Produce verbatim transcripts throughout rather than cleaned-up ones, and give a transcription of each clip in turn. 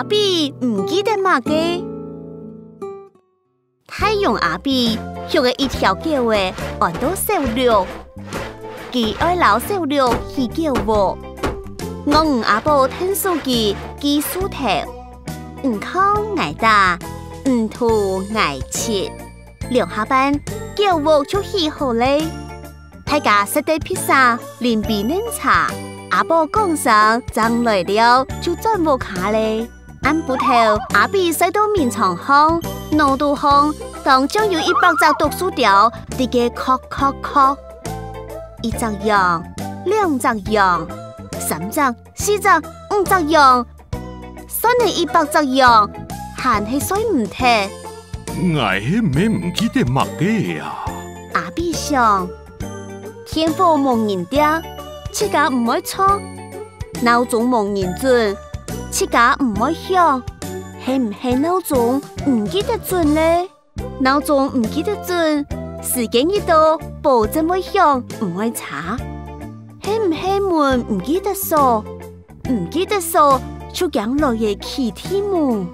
阿比毋記得麼个？大熊阿比畜个一條狗仔，安到小鹿。佢愛摎小鹿起狗屋。鱷魚阿寶𢯭手佢鋸樹頭，你敲𠊎打，你塗𠊎漆，兩下半，狗屋就起好咧。 大家食忒披薩，啉杯奶茶，阿寶講聲正來尞，就轉屋下咧。暗晡頭，阿比睡到眠床項，腦肚項當像有一百隻啄樹鳥，在該硞硞硞。一隻羊，兩隻羊，三隻，四隻，五隻羊，算你一百隻羊，還係睡毋忒。𠊎係毋係毋記得麼个啊？阿比想， 電火無人貼，自家毋會著；鬧鐘無人準，自家毋會響。係毋係鬧鐘毋記得準咧？鬧鐘毋記得準，時間一到，保證會響，毋會差。係毋係門毋記得鎖？ 毋記得鎖，就驚來个起地門。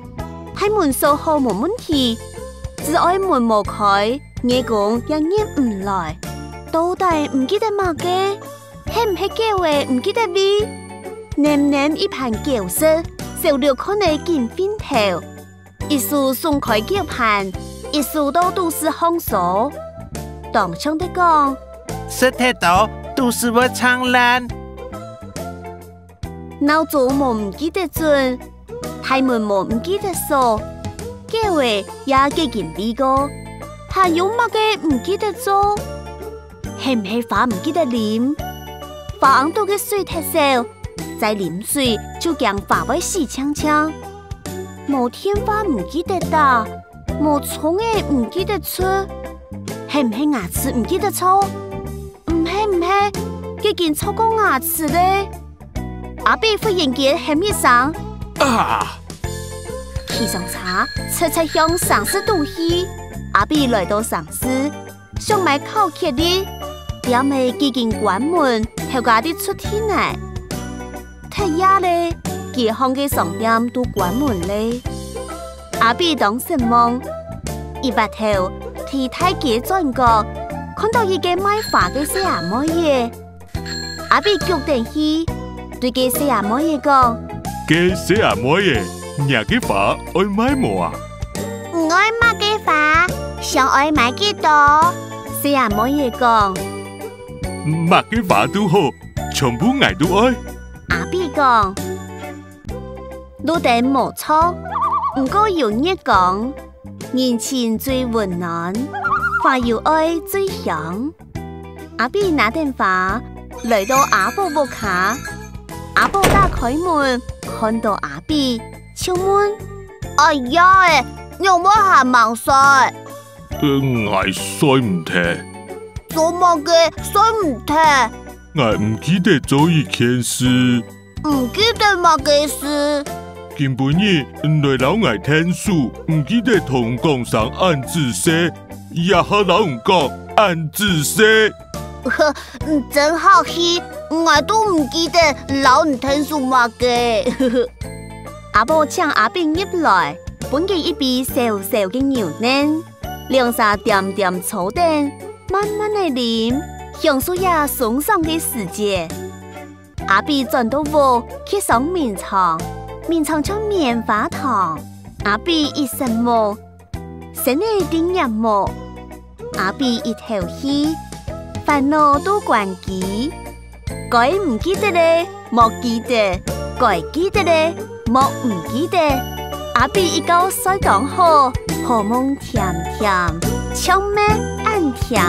大門鎖好無問題，只愛門無開，耳公也認毋來。到底毋記得麼个？係毋係狗仔毋記得餵？淰淰一盤狗食，小鹿看了緊頕頭。一手㧐開狗盤，一手到肚屎項挲。當像在講：「食忒多，肚屎會撐爛。」 鬧鐘無毋記得準，大門無毋記得鎖，狗仔也既經餵過，還有麼个毋記得做？係毋係花毋記得啉？花壅肚个水忒少，再啉水就驚花會死淨淨。無電話毋記得打，無蔥仔毋記得捽，係毋係牙齒毋記得刷？ 毋係，毋係，佢經刷過牙齒咧。阿比忽然間喊一聲：「啊！」騎上車，直直向城市肚去。阿比來到城市，想買巧克力，店仔既經關門，頭家在出氣呢。忒夜咧，街項个商店都關門咧。 阿比當失望。一斡頭，在大街轉角，看到一個賣花个細阿妹仔。阿比跍等去，對該細阿妹仔講：「該細阿妹仔，若个花愛賣無啊？」「你愛麼个花？想愛買幾多？」細阿妹仔講。「麼个花都好，全部𠊎都愛。」阿比講。 路燈無著，毋過有月光，人情最溫暖，花有愛最香。阿比拿等花，來到阿寶屋下。阿寶打開門，看到阿比，就問：「哎呀欸，仰會還吂睡？」「呃，𠊎睡毋忒。」「做麼个睡毋忒？」「𠊎毋記得做一件事。」 「毋記得麼个事？」「今晡日你來摎𠊎𢯭手，毋記得同講聲恁仔細，這下摎你講恁仔細。」「你真客氣，𠊎都毋記得摎你𢯭手麼个。」阿寶請阿比入來，分佢一杯燒燒个牛奶，兩儕恬恬坐等，慢慢仔啉，享受這鬆爽个時節。 阿比轉到屋，去上眠床，眠床像棉花糖。阿比一失目，身仔在顳目。阿比一敨氣，煩惱都關機。該毋記得个，莫記得；該記得个，莫毋記得。阿比一覺睡當好，好夢甜甜，像蜜恁甜。